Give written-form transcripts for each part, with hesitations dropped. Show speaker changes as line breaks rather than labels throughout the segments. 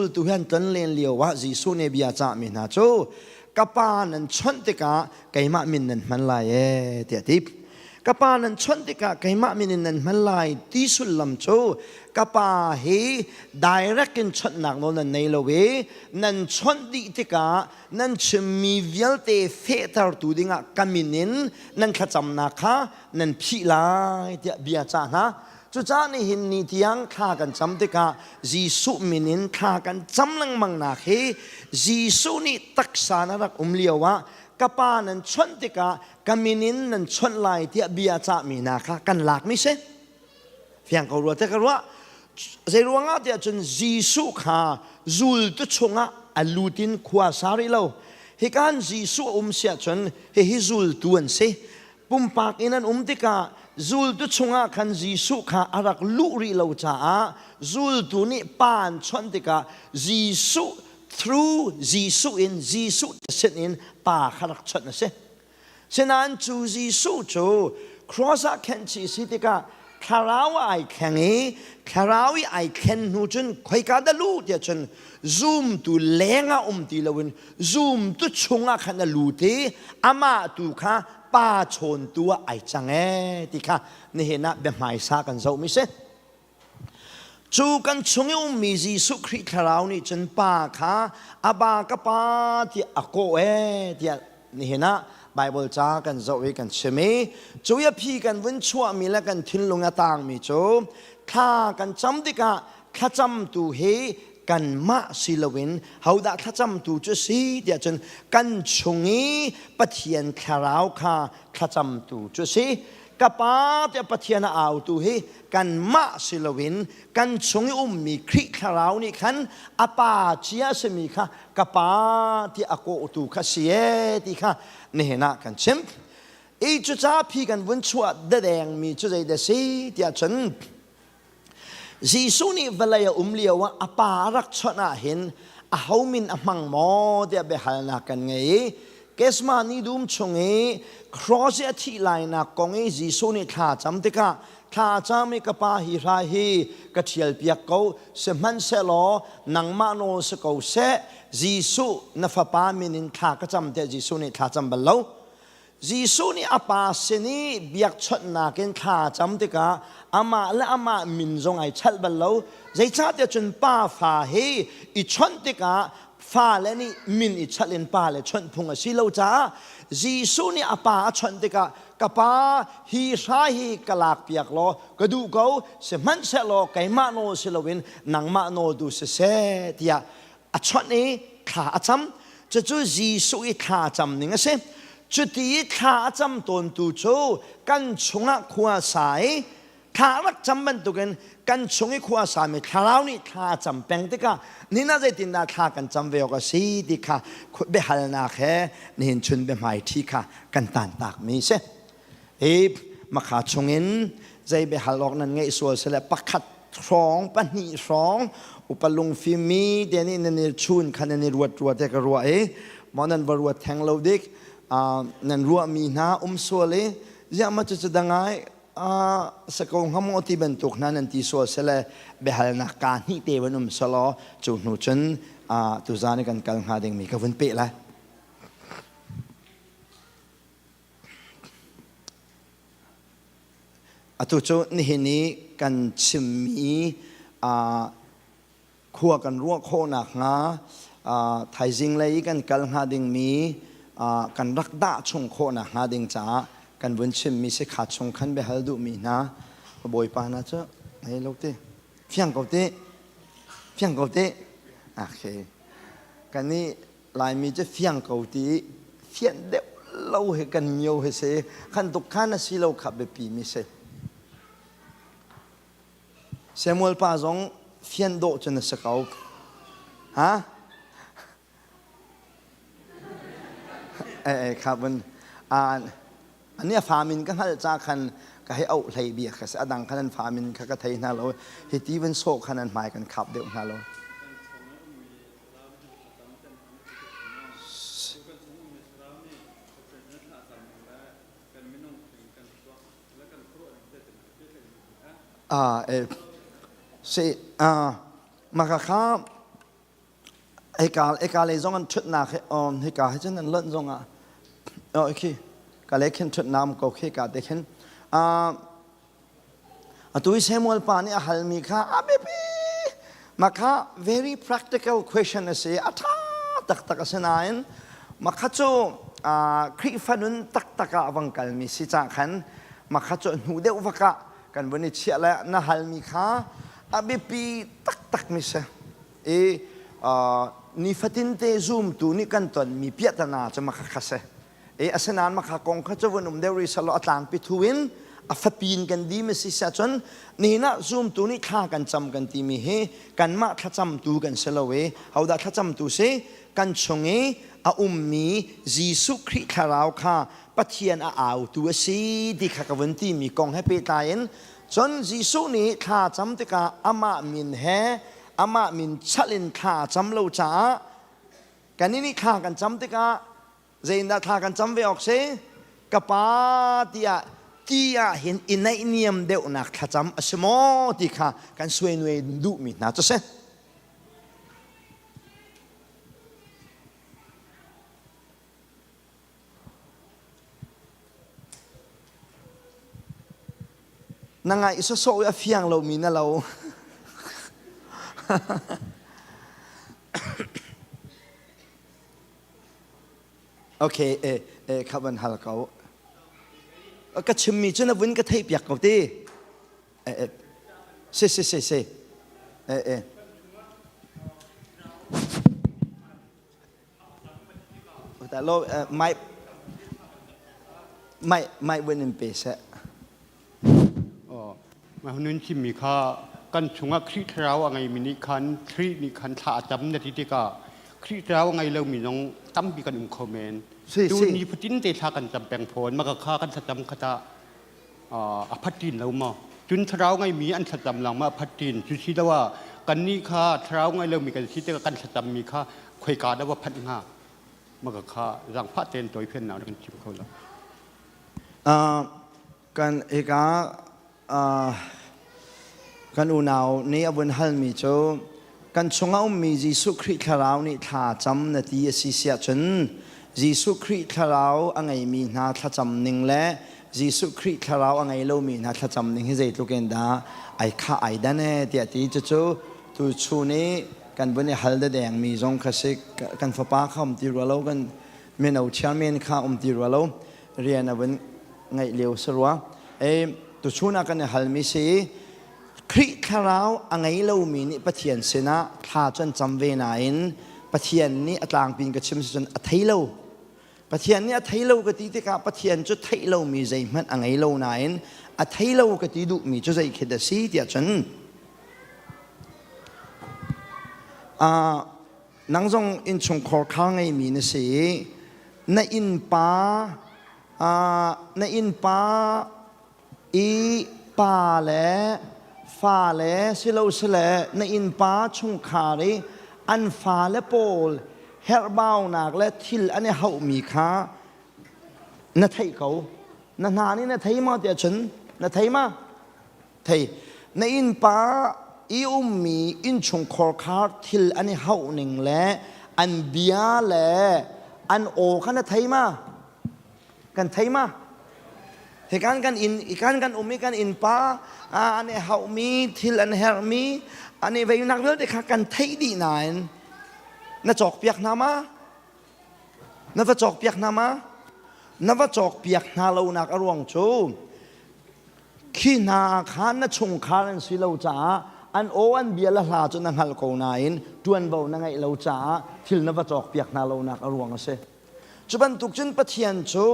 Zultu he an tlonlen lio ah Jesuh nih bia cahmi hna cu ka pa nan chawnh tikah keimah min nan hman lai ee tiah a ti. Ka pa nan chawnh tikah keimah min in nan hman lai ti sullam cu ka pa hi direct in chawnhnak nawl nan nei lo i nan chawnh dih tikah nan chimmi vialte fehtertu dingah ka min in nan thlacamnak kha nan phih lai tiah bia cah hna. Cucaah nihin ni tiang thla kan cam tikah Jesuh min in thla kan cam lengmang nak hi Jesuh nih taksa na rak um lio ah ka pa nan chawnh tikah ka min in nan chawnh lai tiah bia cahmi hna kha kan lakmi si. Fiang ko rua te ka ruah. Zei ruangah tiah cun Jesuh kha zultu chungah a lutin khua sa rih lo. Hikan Jesuh a um siah cun hihi zultu an si. Pumpak in an um tikah zultu chungah khan Jesuh kha a rak luh rih lo caah zultu nih pa an chawnh tikah Jesuh through Jesuh in Jesuh sin in pa kha rak chawnh a si. Sinain cu Jesuh cu cross ah khenhchih si tikah thlarau ah ai thleng i thlarau i ai thlen hnu cun khoika dah luh tiah cun zumtu lengah um ti loin zumtu chungah khan a lut i amah tu kha pa chawntu ah ai cang ee ti kha nihin ah biahmaisa kan zohmi si. Cu kan chung i ummi Jesuh Khrih thlarau nih cun pa kha Aba ka pa tiah a kawh ee tiah nihin ah Baibal ca kan zoh i kan chim i cu i a phi kan vun chuahmi le kan thinlung a tangmi cu thla kan cam tikah thlacamtu hi kanmah si loin hodah thlacamtu cu si tiah cun kan chung i Pathian thlarau kha thlacamtu cu si. Ka Pa tiah Pathian a autu hi kanmah si loin kan chung i ummi Khrih thlarau nih khan a pa cia a simi kha ka Pa tiah a kawhtu kha si ee ti kha nihin ah kan chim. I cucaah phi kan vun chuah dadengmi cu zeidah si tiah cun Jesuh nih vawlei a um lio ah a pa a rak chawnh ahhin aho min a hmang maw tiah biahalnak kan ngei i Gethsemane dum chung i cross i a thih lainak kong i Jesuh nih thla cam tikah thla cam i ka pa hi hrai hi ka ṭhial piak ko sihmanhsehlaw nangmah nawl si ko seh Jesuh na fapa min in thla ka cam tiah Jesuh nih thla cam bal lo. Jesuh nih a Pa sin i biakchawnhnak in thla a cam tikah amah le amah min zong ai chalh bal lo. Zeicahtiah cun pa fa hi i chawnh tikah fale nih min i chalh in pale chawnh phung a si lo caah Jesuh nih a pa a chawnh tikah ka pa hi hrai hi ka lakpiak law ka duh ko sihmanhsehlaw keimah nawl si loin nangmah nawl tu siseh tiah a chawnh i thla a cam. Cucu Jesuh i thla a cam ning a si. Cuti i thla a cam tawntu cu kan chungah khua a sa i thla a rak cam bantukin kan chung i khua a sami thlarau nih thla a cam peng tikah nihin ah zeitindah thla kan cam ve awk a si ti kha biahalnak he nihin chun biahmaiṭhi kha kan tantakmi a si. Hi makha chungin zei biahal awk nan ngeih sual sile pakhat hrawng pahnih hrawng upa lungfim mi te nih nan i chun kha nan i ruat rua te ka ruah i maw nan va ruat theng lo dik nan ruahmi hna um sual i ziah ma cucu dangai sako hnga maw ti bantuk hna nan ti sual sile biahalnak ka hnih te van um selaw cu hnu cun tuzan i kan kal hnga dingmi ka vun peh lai. Atu cu nihin i kan chimmi khua kan ruah khawh nakhnga thaizing lei i kan kal hnga dingmi kan rak dah chung khawh nakhnga ding caah kan vun chimmi si kha chung khan biahal duhmi hna Bawipa hna cu hei lo ti fiang ko ti fiang ko ti okay kan nih Laimi cu fiang ko ti fianh deuh lo he kan mio he si khan tuk khan a si lo kha biapi mi si. Samuel pa zong fian dawh cun a si ko. Ha? Eh eh kha bun ani a fa min ka hngalh ca khan ka hei auh hlei bia kha si a dang khan an fa min kha ka thei hna lo hi ti van sawh khan an hmai kan khap deuh hna lo. Ah, eh, si, ah, maka kha. Hika hika lei zong an ṭhutnak hi um hika hi cun an lonh zong ah oh khi ka lei khin ṭhutnak um ko khi ka te khin uh, atu i Samuel pa nih a halmi kha a biapi mah kha very practical question a si a ṭha taktak a si nain mah kha cu Khrihfa nun taktak ah a vang kalmi si cah khan mah kha cu hnu deuh vak ah kan vun i chiah le na halmi kha a biapi taktakmi si i nifatin te zumtu nih kan tonmi piahtana cu mah kha si E asinain makha kong kha cu vun um deuh rih selaw a tlangpi thu in a fapin kan dim a si siah cun nihin ah zumtu nih thla kan cam kan timi hi kanmah thlacamtu kan si lo i hodah thlacamtu si kan chung i a ummi Jesuh Khrih thlarau kha Pathian a autu a si ti kha ka vun timi kong he pehtlai in cun Jesuh nih thla cam tikah amah min he amah min chalh in thla a cam lo caah kannih nih thla kan cam tikah Zeitindah thla kan cam ve awk si? Ka pa tiah ti ah hin i naihniam deuhnak thlacam a si maw ti kha kan suainuai duhmi hna cu si. Na ngaih sawsawh i a fiang lomi na lo. Okay, eh, eh, kha van hal ko. Ka chimmi cu na vun ka theih piak ko ti. Eh, eh. Si, si, si, si. Eh, eh. Lo, mai, mai, mai vun in pe seh.
Aw, mah nun chimmi kha kan chungah Khrih Thlarau a ngeimi nih khan Khrih nih khan thla a cam na ti tikah Khrih Thlarau a ngei lomi zong tampi kan um kho men.
Si,
Tu
si.
ni fatin te thla kan cam peng fawn maka kha kan thlacam kha tah a phat tin lo maw? Cun thlarau ngeimi an thlacam lang ma a phat tin. Cu si lo ah kannih kha thlarau ngei lomi kan si tikah kan thlacammi kha khoika dah va phanh hnga? Maka kha zaangfah tein tawifiannak na kan chim kho lo.
Uh, kan hika uh, kan unau nih a vun halmi cu kan chungah ummi Jesuh Khrih thlarau nih thla cam na ti a si siah cun Jesuh Khrih thlarau a ngeimi hna thlacam ning le Jesuh Khrih thlarau a ngei lomi hna thlacam ning hi zeitluk in dah ai khah ai dan e tiah ti cucu tu chun i kan vun i hal dedengmi zong kha si kan fapa kha um ti rua lo kan mino chairman kha um ti rua lo rian a vun ngeih lio si rua. E, tuchun ah kan i halmi si Khrih thlarau a ngei lomi nih Pathian sinah thla cu an cam ve nain Pathian nih a tlangpi in ka chim si cun a thei lo. Pathian nih a thei lo ka ti tikah Pathian cu theih lomi zeihmanh a ngei lo nain a thei lo ka ti duhmi cu zei khi dah si tiah cun uh, nang zong innchungkhar kha ngeimi na si i na innpa na innpa i pa le fa le silosile na innpa chungkhar i an fale pawl herhbaunak le thil an i hauhmi kha na theih ko na hna nih na thei ma tiah cun na thei ma Thei, na innpa i ummi innchungkhar kha thil an i hauh ning le an bia le an aw kha na thei ma? Kan thei ma? Hikan kan inn ikan kan um i kan innpa an i hauhmi thil an herhmi an i veinak vialte kha kan theih dih nain na cawkpiak hna ma? Na va cawkpiak hna ma? Na va cawkpiak hna lonak a ruang cu Khi hna kha na chungkhar an si lo caah an aw an bia le hla cu na hngalh ko nain ṭuanvo na ngeih lo caah thil na va cawkpiak hna lonak a ruang a si. Cu bantuk cun Pathian cu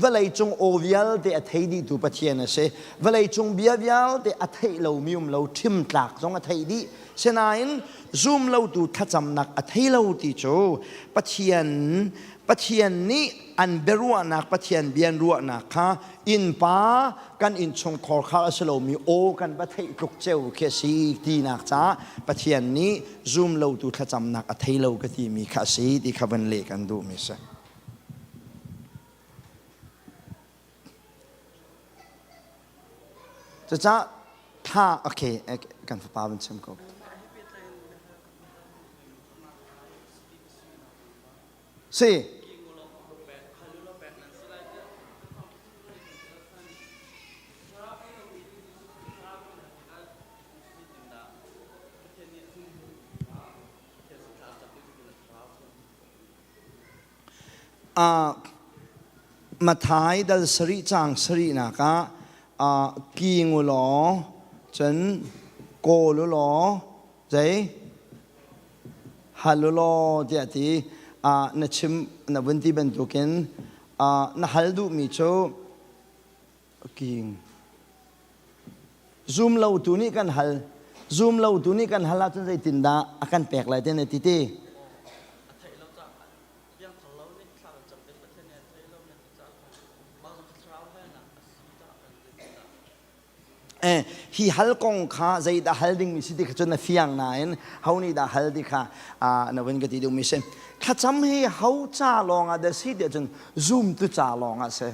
vawleicung aw vialte a thei dihtu Pathian a si. Vawleicung bia vialte a theih lomi um lo, ṭhimtlak zong a theih dih. Sinain zum lotu thlacamnak a thei lo ti cu Pathian Pathian nih an biaruahnak Pathian bia an ruahnak kha innpa kan innchungkhar kha a si lomi aw kan va theih tluk ceu khi a si tinak caah Pathian nih zum lotu thlacamnak a thei lo ka timi kha a si ti kha van leh kan duhmi si. Cucaah thla okay kan fapa van chim ko. Si. Matthai dal sarih caang sarihnak ah king u law cun kawl u law zei hal u law tiah a ti. Na chim na vun ti bantukin na hal duhmi cu king zum lo tu nih kan hal zum lo tu nih kan hal ahcun zeitindah a kan pek lai te na ti ti Eh, hi hal kong kha zeidah hal dingmi si ti kha cun na fiang nain ho nih dah hal ti kha na vun ka ti duhmi si. Thlacam hi ho ca lawng ah dah si tiah cun zumtu ca lawng ah si.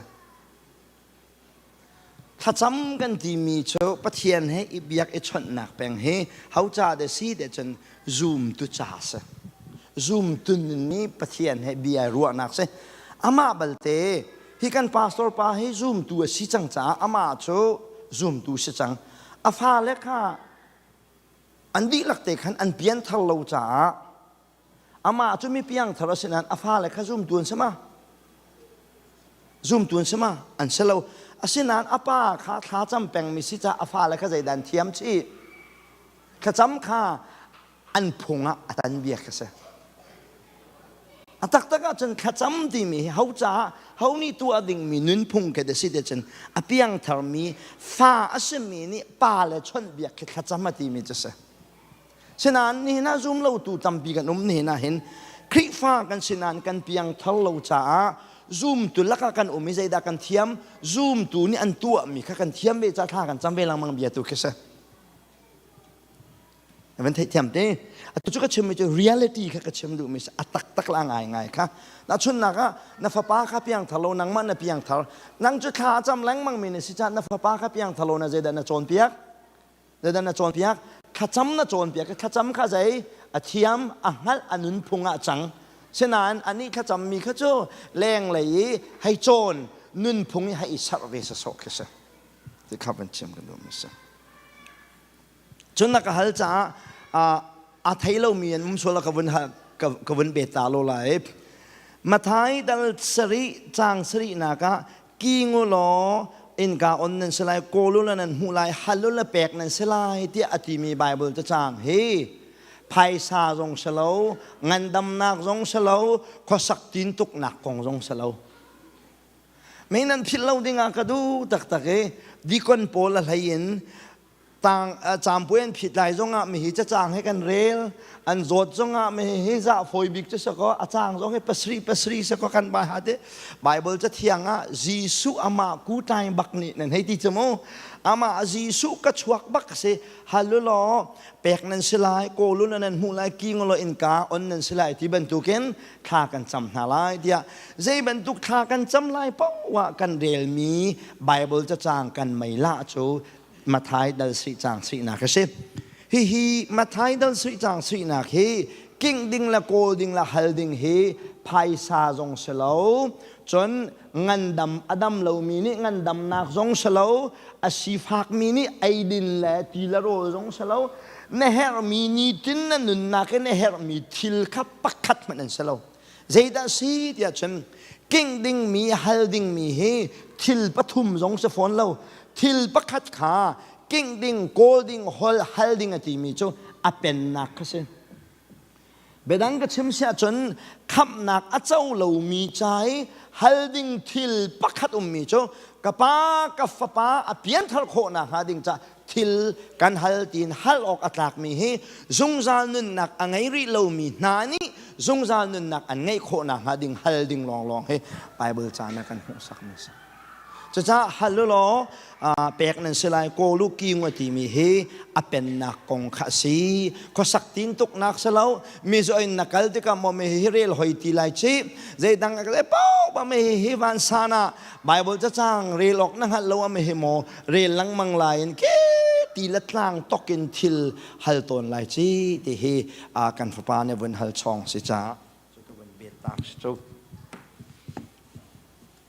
Thlacam kan timi cu Pathian he i biak i chawnhnak peng hi ho ca dah si tiah cun zumtu ca si. Zumtu nun nih Pathian he bia i ruahnak si. Amah balte hi kan pastor pa hi zumtu a si cang caah amah cu zumtu si cang. A fale kha an dihlak te khan an pianthar lo caah Amah cu mi piangthar a si nain a fale kha zumtu an si ma? Zumtu an si ma? An si lo. Asinain a pa kha thlacam pengmi si caah a fale kha zeidah an thiam chih? Thlacam kha an phung ah a tan bia kha si. A taktak ahcun thlacam timi hi ho caah ho nih tuah dingmi nunphung khi a si ti cun a piangtharmi fa a simi nih pa le chawnhbiak khi thlacam a timi cu si. Sinain nihin ah zum lotu tampi kan um nihin ah hin Khrihfa kan si nain kan piangthar lo caah zumtu lakah kan um i zeidah kan thiam zumtu nih an tuahmi kha kan thiam ve ca thla kan cam ve lengmang bia tu khi si. Na van theihthiam te. Atu cu ka chimmi cu reality kha ka chim duhmi si a taktak la ngai ngai kha. Nahchunnak ah na fapa kha piangthar lo nangmah na piangthar nang cu thla a cam lengmang mi na si caah na fapa kha piangthar lo na zeidah na cawnpiak Zeidah na cawnpiak? Thlacam na cawnpiak. Thlacam kha zei? A thiam, a hngalh, a nunphung ah cang. Sinain anih thlacammi kha cu lenglei i hei cawn, nunphung i hei i serh ve sawsawh khi si. Ti kha van chim kan duhmi si. Cun na ka hal caah a thei lomi an um sual ka vun ka vun bet ta lo lai. Mathai dal sarih caang sarihnak ah king u law innka on nan si lai kawl u law nan hmuh lai hal u law pek nan si lai tiah a timi Bible cacang hi phaisa zong si lo ngandamnak zong si lo khuasak tintuknak kong zong si lo mei nan philh lo ding ah ka duh taktak i dikon pawl a hlei in tang campui an phit lai zongah mihi cacang he kan rel an zawt zongah mihi hi za fawi bik cu sakaw a cang zong hi pasri pasri sakaw kan bai ha te Bible cathiang ah Jesuh amah ku tlai bak nih nan hei ti cu mu amah Jesuh ka chuak bak si halulaw pek nan si lai kawlu na nan hmuh lai kingolo innka on nan si lai ti bantukin thla kan cam hna lai tiah zei bantuk thla kan cam lai paoh ah kan relmi Bible cacang kan mei lah cu Mathai dal sui cang suinak a si. Hihi Mathai dal sui cang suinak hi king ding le kawl ding le hal ding hi phaisa zong si lo cun ngandam a dam lomi nih ngandamnak zong si lo a sifakmi nih eidin le ti le rawl zong si lo na herhmi nitin na nunnak in na herhmi thil kha pakhat hmanh an si lo Zeidah si tiah cun king dingmi hal dingmi hi thil pathum zong si fawn lo. Thil pakhat kha king ding, kawl ding, hol hal ding a timi cu a pennak kha si. Biadang ka chim siah cun khamhnak a co lomi ca i hal ding thil pakhat ummi cu ka pa ka fapa a pianthar khawh nakhnga ding ca thil kan hal tiin hal awk a tlakmi hi zungzal nunnak a ngei rih lomi hna nih zungzal nunnak an ngeih khawh nakhnga ding hal ding lawnglawng hi Bible ca na kan hmuhsakmi a si. Cucaah hal u law pek nan si lai kawl u ki ngua timi hi a pennak kong kha a si. Khuasak tin tuknak si lo mizo in na kal tikah maw mi hi rel hoi ti lai ci zeidang a kal pau ba mi hi van san ah Bible cacang rel awk na hngalh lo a mi hi maw rel lengmang lai in ke ti le tlang tok in thil hal tawn lai ci ti hi kan fapa nih vun hal chawng si caah cu ka vun bet. tak si cu.